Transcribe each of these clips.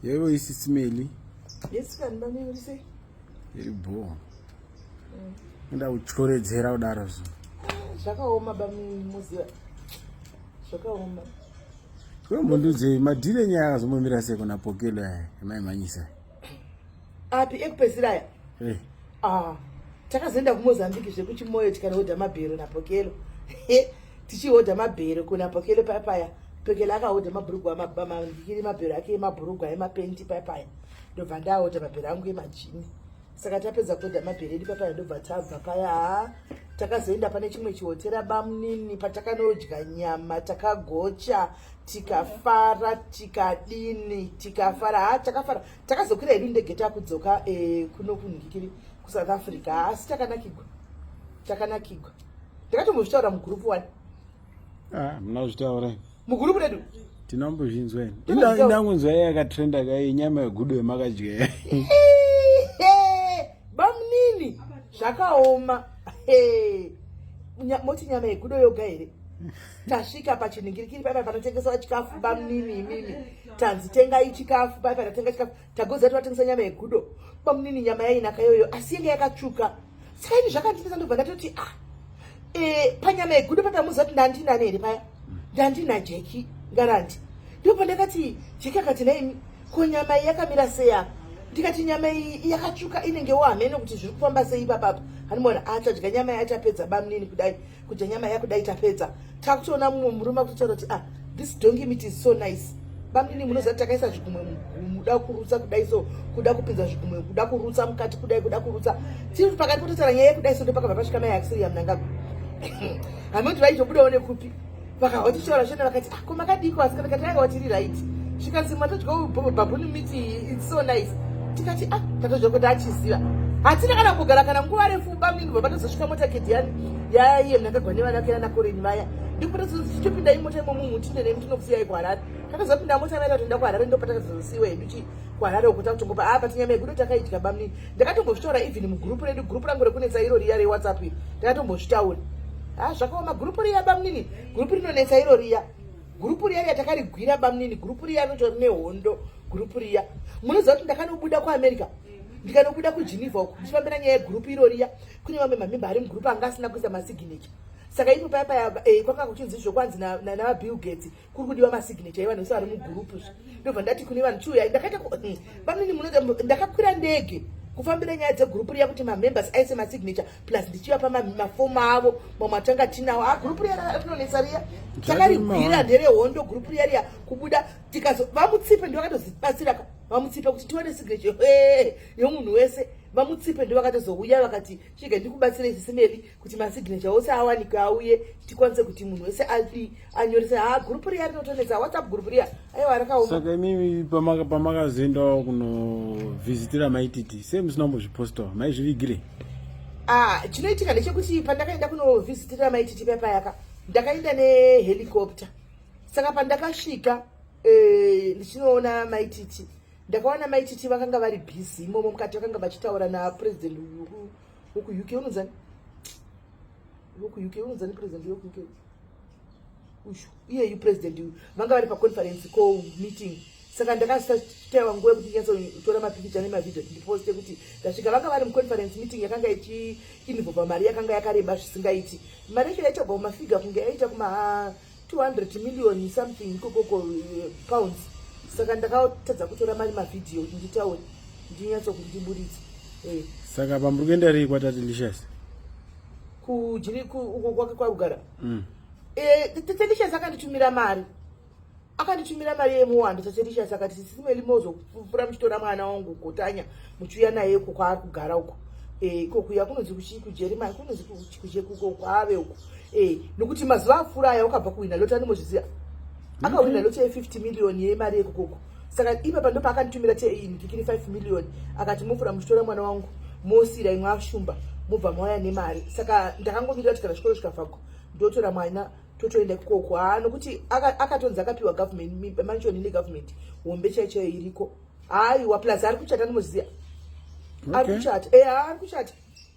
Yebo isisimeli. Yes kani bami uri sei? Iri bho. Enda kutyoredzera kudaro zvo. Zvakaoma bami muziva. Zvakaoma. Kwe mundudze madhiri enyaya akazombomira sei kuna Pokelo aya emaimhanyisa. Api ekupedzisira aya? Eh. Ah. Takazoenda kuMozambique zvekuchimoyo tikanohodha mabhero naPokelo. Tichihodha mabhero kuna Pokelo paya paya. Pokelo akahodha mabhurugwa mandikiri mabhero ake emabhurugwa emapendi paya paya. Ndobva ndahodha mabhero angu emajini. Saka tapedza kuhodha mabhero edu paya paya ndobva tabva paya. Haa takazoenda pane chimwe chihotera bamunini patakanodya nyama takagocha tikafara tikadini tikafara haa takafara takazokwira hedu ndege takudzoka eh, kuno kunhikiri kusouth africa asi takanakigwa takanakigwa ndakatombozvitaura mugurupu wani ah, muna kuzvitaura mugurupu redu tinombozvinzwa ini indangunzwa iye yakatrenda kai nyama yegudo yemakadya bamunini zvakaoma moti nyama yegudo yoga here tasvika pachinhingirikiri paipa panotengeswa chikafu bamunini imimi tanzi tengai chikafu paipa tatenga chikafu tagoziva tivatengesa nyama yegudo bamunini nyama yainaka iyoyo asi yenge yakatsvuka saka ini zvakandinetsa ndobva ndatoti ah e, panyama yegudo paipa muziva kuti ndandinani here paya ndandina jeki ngarandi ndipo pandakati jeki akati naimi ko nyama iyi yakamira sei apa ndikati nyama iyi yakatsvuka inengewo hameno kuti zviri kufamba sei ipapapa hanimona atadya nyama yachapedza bamunini kudai kudya nyama yakudai tapedza takutoona mumwe murume akutotaura kuti ah this donkey meat is so nice bamunini munoziva kuti takaisa zvigumwe muda kurutsa kudai so kuda kupinza zvigumwe kuda kurutsa mukati kudai kuda kurutsa tiri pakati pototaura nyaya yekudai so ndopakabva pasvika mai akisiriya mnangagwa hameno kuti vaizobudawo nekupi vakahwa tichitaura zvena vakati ah ko makadiko asikana kati aiwa tiri right zvikanzi matodya babuni meat it's so nice tikati ah tatodya kuti achiziva hatina kana kugara kana nguva refu bamunini bva patozosvika motaketi yani yaiye mnangagwa nevana vake nana koreni vaya ndikupatozotopinda imota imomo mutinde nemi tinokusiyai kuharare takazopinda mota vaya tatoenda kuharare ndopatakazosiiwa hedu chi kuharare uko takutongopa ah but nyama yegudo takaidya bamunini ndakatombozvitaura even mugrupu redu grupu rangu rekunetsa iro riya rewhatsapp iri ndakatombozvitaura ah zvakaoma grupu riya bamunini grupu rinonetsa iro riya gurupu riya riya takarigwira bamunini gurupu riya rinotori nehondo gurupu riya munoziva kuti ndakanobuda kuamerica ndikanobuda kugeneva uku ndichifambira nyaya yegurupu iro riya kune vamwe mamemba ari mugurupu anga asina kuisa masignature saka ipo paya paya eh, kwanga kuchinzi zvokwanzi navabill gates kuri kudiwa masignature evanhu vese vari mugurupu zve ndobva ndati kune vanhu chiuyai ndakaita bamunini munoita ndakakwira ndege kufambira nyaya dzegurupu riya kuti mamembers aise masignature plus ndichivapa mafomu avo mamwe atanga tinawo a ah, gurupu riya rinonetsa riya takarigwira nderehondo gurupu riya riya kubuda tikazo vamutsipe ndo vakatozibatsira vamutsipe kuti tione signature yomunhu wese vamutsipe ndo vakatozouya vakati chige ndikubatsire sisimeli kuti masignature ose awanikwe auye tikwanise kuti munhu wese adi anyorese ha gurupu riya rinotonetsa whatsapp gurupu riya aiwa rakaoma saka imimi pamakazoendawo kunovhizitira maititi sei musina kumbozvipostawo maizvivigirei ah, chinoitika ndechekuti pandakaenda kunovhizitira maititi payapayaka ndakaenda nehelicopter saka pandakasvika eh, ndichinoona maititi ndakaona maititi vakanga vari busy imomo mukati vakanga vachitaura napresident wekuuk unonzani wekuuk unonzani president wekuuk uyu iyeyu president uyu vanga vari paconference call meeting saka ndakasataiwa nguva yekuti ndinyatsotora mapikicha nemavhidhio kuti ndiposte kuti ndasvika vanga vari muconference meeting yakanga ichiinvolva mari yakanga yakareba zvisingaiti mari yacho yaitogwa kumafiga kunge yaita kuma 200 million something ikokoko eh, pounds saka ndakatadza kutora mari mavhidhiyo kuti nditaure ndinyatso kuti ndiburitse eh. Saka pamuri kuenda rii kwatatilicious kujiri uko kwake kwakugara mm. eh, tatelicious akanditumira mari akanditumira mari yemuwando tatelicious akati sisimeli mozopfuura muchitora mwana wangu kotanya muchiuya naye uko kwaari kugara uko eh, ikokuya kunonzi kuchii kujeremani kunonzi kuchekuko kwaave uko eh, nokuti mazuva apfuura aya wakabva kuhwina lotto anomozviziva akahwina lotto ye50 million yemari yekukoko saka ipapa ndopaakanditumira teindikiri 5 million akati mofura muchitora mwana wangu mosiira imwe ashumba mobva mauya nemari saka ndakangomirira kuti kana chikoro chikavhagwa ndotora mwana totoenda ikoko haa nokuti akatonzi akapiwa government mansion negovernment hombe chaiyo chaiyo iriko haiwa plus ari kuchata anomoziva ari kuchata e ari kuchata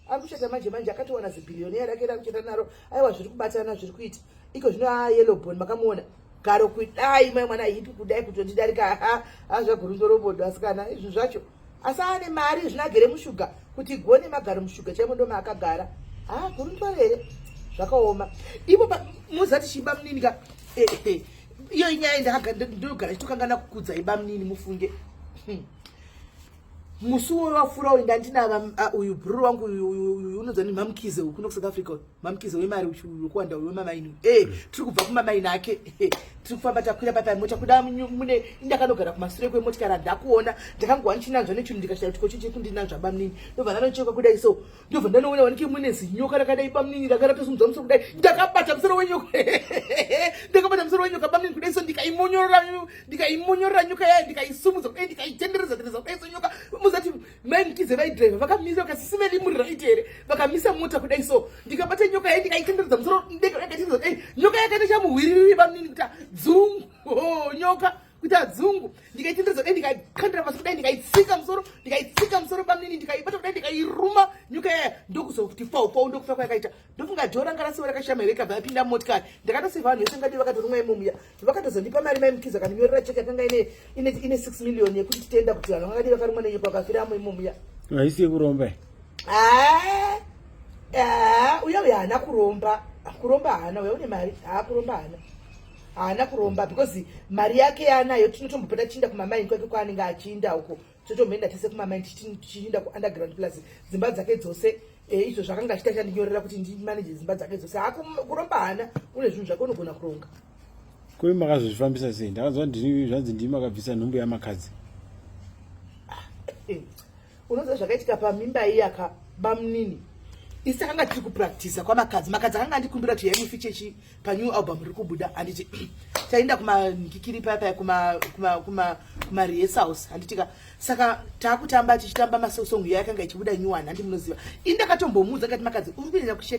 ari kuchata manje manje akatowana zibhiriyoniya rake rari kuchata naro aiwa zviri kubatana zviri kuita iko zvino a yellow bone makamuona Garo kudai mai mwana hipi kudai kutondidarika ha hazvagurundorobodo asikana izvi zvacho asi ane mari zvino agere mushuga kuti gone magaro mushuga chaimo ndoma akagara ha gurundoro here zvakaoma ivo muzati chiba munini ka eh, eh, iyo inyaya ndogara chitokangana kukudza iba munini mufunge Musi uwoyo wapfuura uyu ndandina uyu bhururu wangu uyu unonzi ani Mamkize uyu kuno kuSouth Africa uyu Mamkize wemari uyu wekuwanda uyu wemamaini eh tiri kubva kumamaini ake eh, tiri kufamba takwira papa mota kuda mune indakanogara kumasure kwemotikari handakuona ndakangowa ndichinanzva nechinhu ndikashaya kuti kochichi kundinanzva bamnini ndobva ndanocheka kudai so ndobva ndanoona wanike mune zinyoka rakadai bamnini ranga ratosimudza musoro kudai ndakabata musoro wenyoka ndakabata musoro wenyoka bamnini kudai so ndikaimonyorora ndikaimonyorora nyoka yayo ndikaisumudza kudai ndikaitendereza tendereza kudai so nyoka muzati mai mkize vaidriver vakamisa vakasisimeli muri right here vakamisa mota kudai so ndikabata nyoka yayo ndikaitendereza musoro ndikaitendereza kudai nyoka yakaita chamuhwiririri bamnini kuita dzungu oh, nyoka kuita dzungu ndikaitendereza kudai ndikaikandira pasi kudai ndikaitsika musoro ndikaitsika musoro bamnini ndikaibata kudai ndikairuma nyoka yaya ndokuzokuti pau pau ndokufa kwayakaita ndofunga dhoo ranga rasiwa rakashama here ikabva yapinda mumotikari ndakatoseva vanhu vese ngadi vakatorumwa imomuya vakatozondipa mari mai mukiza akandinyorera cheke yakanga ine ine ine 6 million yekuti titenda kuti vanhu vangadi vakarumwa nenyoka vakafiramo imomuya haisi yekuromba ah, ah, uya uya haana kuromba kuromba haana uya une mari haa kuromba haana haana kuromba because mari yake yaanayo tinotombopota tichiinda kumamaini kwake kwaanenge achiinda uko totomboenda tese kumamaini tichiinda kuunderground plus dzimba dzake dzose eh, izvo zvakanga achiita chandinyorera kuti ndimanage dzimba dzake dzose haa kuromba haana une zvinhu zvake unogona kuronga koi makazozvifambisa sei ndakanzwa zvanzi ndimi makabvisa nhumbu yamakadzi ah, eh, unoziva zvakaitika pamimba iyaka bamnini isi takanga tiri kupractisa kwamakadzi makadzi akanga andikumbira kuti yaimufi chechi panew album riri kubuda handiti taenda kumangikiri paya paya kumarehearsals handitika saka taakutamba tichitamba masong iya yakanga ichibuda new one handi munoziva ini ndakatombomuudza ngati makadzi uri kunyanya kusheka